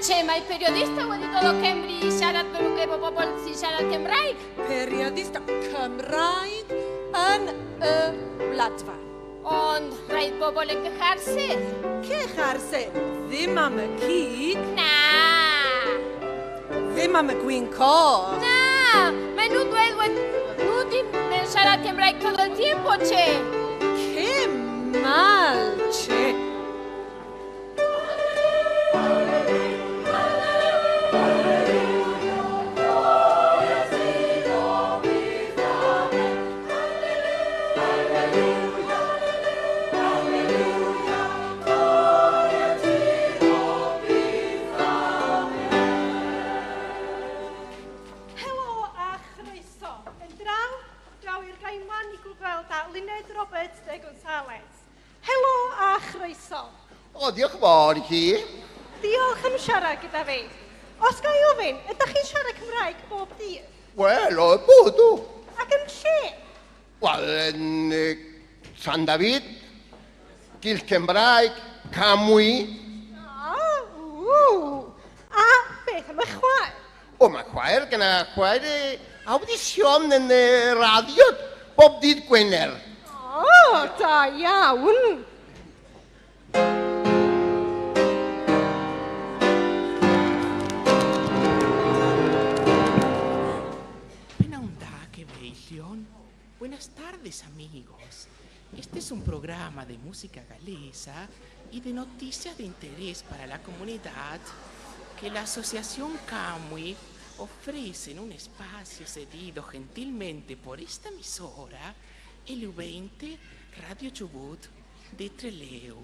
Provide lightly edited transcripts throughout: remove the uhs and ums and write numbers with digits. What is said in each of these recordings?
Che, mae periodista wedi dod o Cymru i siarad efo bobl sy'n siarad Cymraeg. Periodista Cymraeg yn y Wladfa. Ond rhaid bobl yn quejarse. Quejarse ddim am y cig. Na. Ddim am y gwin coch. Na, maen nhw'n dweud wed nhw ddim yn siarad Cymraeg todo el tiempo, che. Qué mal, che. Helo a chroeso. Yn draw, draw i'r Gaiman i gweld â Luned Roberts de Gonzales. Helo a chroeso. O, diolch yn fawr i chi. Diolch am siarad gyda fi. Os ga i ofyn, ydych chi'n siarad Cymraeg bob dydd? Wel, o, bwdw. Ac yn lle? Wel, yn San David, Gil Cymraeg, Camwy. Ah, ww. A beth am y chwaer? O, mae chwaer, gyda chwaer audition yn y radio bob dydd Gwener. O, da iawn. Pnawn da, cyfeillion. Buenas tardes, amigos. Este es un programa de música galesa y de noticias de interés para la comunidad que la Asociación Camui ofrece en un espacio cedido gentilmente por esta emisora, LU20 Radio Chubut de Trelew.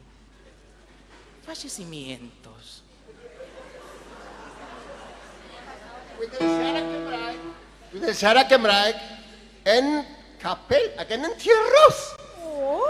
Fallecimientos. Dwi'n siarad Cymraeg. Dwi'n siarad Cymraeg yn capel ac yn Tyros. O!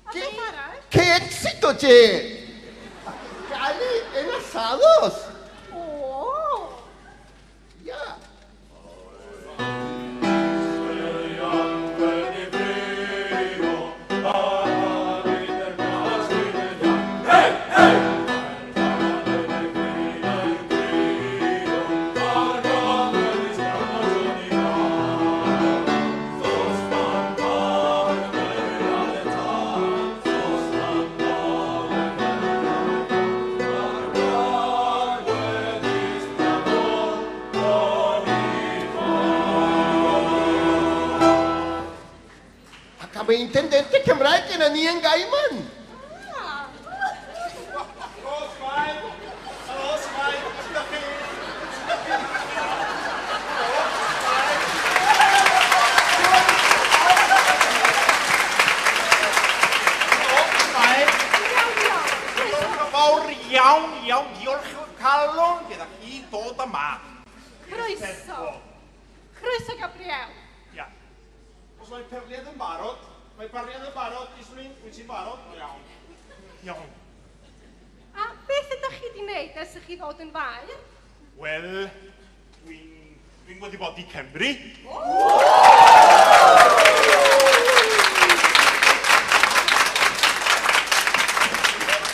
A beth arall? ¡Qué éxito, che! Cali en asados. O! Ya. Ac am y intendente Cymraeg gyda ni yn Gaiman. Fawr iawn, iawn, diolch o calon gyda chi dod yma. Croeso. Croeso, Gabriel. Ia. Os mae perliad yn barod, mae perliad yn barod, Islwyn, wyt ti'n barod? Iawn. Iawn. A beth ydych chi wedi wneud ers i chi ddod yn faer? Wel, dwi'n dwi wedi bod i Cymru.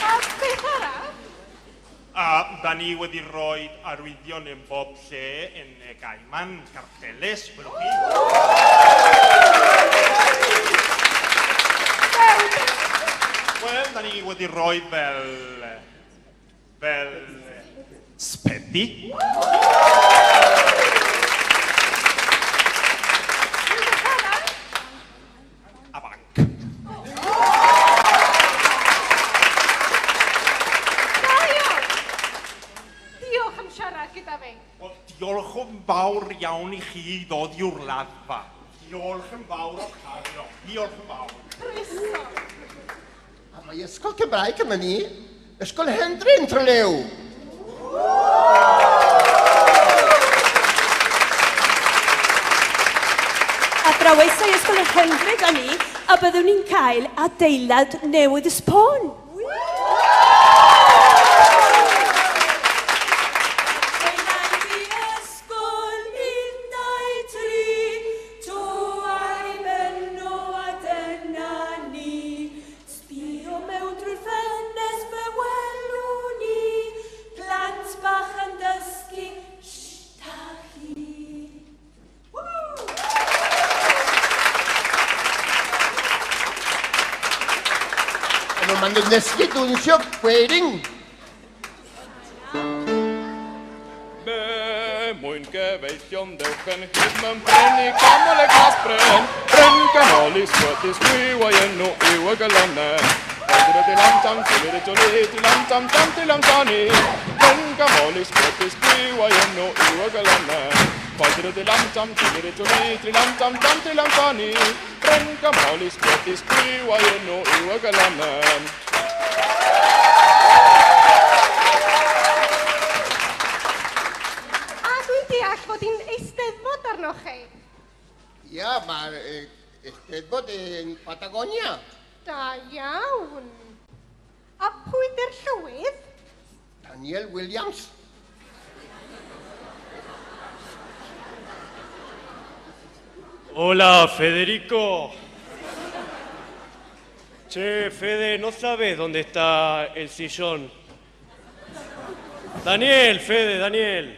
A beth arall? A da ni wedi rhoi arwyddion yn bob lle yn y Gaiman, carteles, welwch chi. Wel, da ni wedi rhoi fel... fel... spedi. Rhywbeth arall? A banc. Da iawn. Diolch am siarad gyda fi. Wel, diolch yn fawr iawn i chi ddod i'w wladfa. Diolch yn fawr, Octavio. Diolch yn fawr. Croeso. A mae ysgol Cymraeg yma ni, Ysgol Hendryn Trelew. Athrawesau Ysgol yr Hendryn â ni, a byddwn ni'n cael adeilad newydd sbon. Maen nhw'n dysgu dwnsio gwerin. Be mwyn gyfeillion dewch yn hyd mewn bryn i ganol y glas bryn. Bryn ganol i sgwyd i sgwiw a'i enw yw y galonen. Bryn ganol i sgwyd i sgwiw a'i enw yw y galonen. Bryn ganol i sgwyd i sgwiw a'i enw yw y galonen. A dwi'n deall fod hi'n eisteddfod arnoch chi. Ia, mae'r eisteddfod yn Patagonia. Da iawn. A pwy dy'r llywydd? Daniel Williams. Hola, Federico. Che, Fede, ¿no sabes dónde está el sillón? Daniel, Fede, Daniel.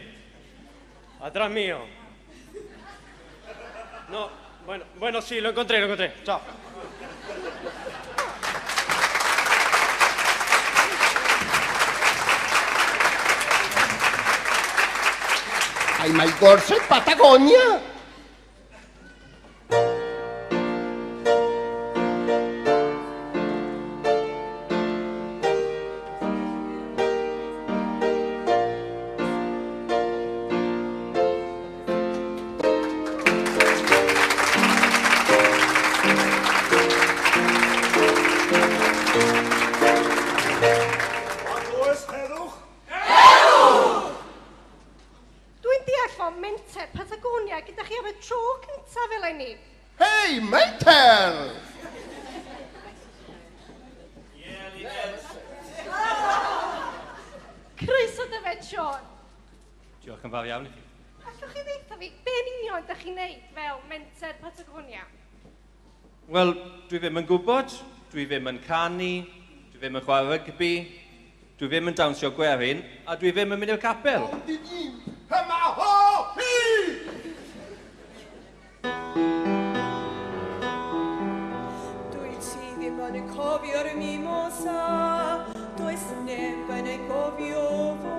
Atrás mío. No, bueno, sí, lo encontré. Chao. Ay, mae gorsedd Patagonia. Dwi'n deall fod Menter Patagonia gyda chi am y tro cyntaf eleni. Hei, Menter! Croeso Dyfed, Siôn. Diolch yn fawr iawn i chi. Allwch chi ddeutha fi, be yn union ydych chi'n neud fel Menter Patagonia? Wel, dwi ddim yn gwybod, dwi ddim yn canu, dwi ddim yn chwarae rygbi, dwi ddim yn dawnsio gwerin, a dwi ddim yn mynd i'r capel. Yma ho hi! Dwi ti ddim yn cofio'r mimosa, does neb yn ei gofio fo.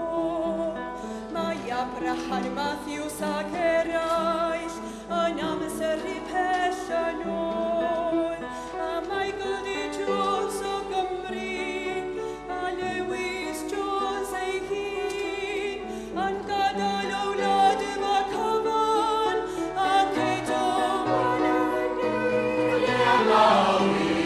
Mae Abraham Matthews ac eraill yn amser i pell yn ôl. A Michael D. Jones o Gymru, a Lewis Jones ei hun, yn gadael o wlad yma cyfan, ac eto eleni.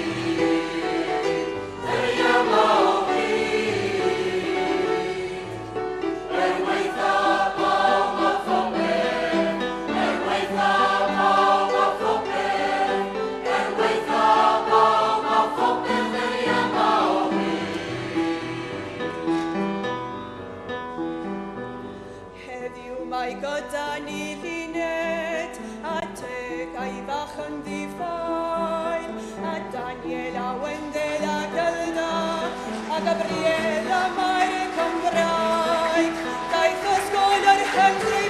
Heddiw mae gyda ni Luned, a teg a'i fach yn ddiffael, a Daniel a Wendell a Gylda, a Gabriel a Mair y Cymraeg. Daeth ysgol yr Hendry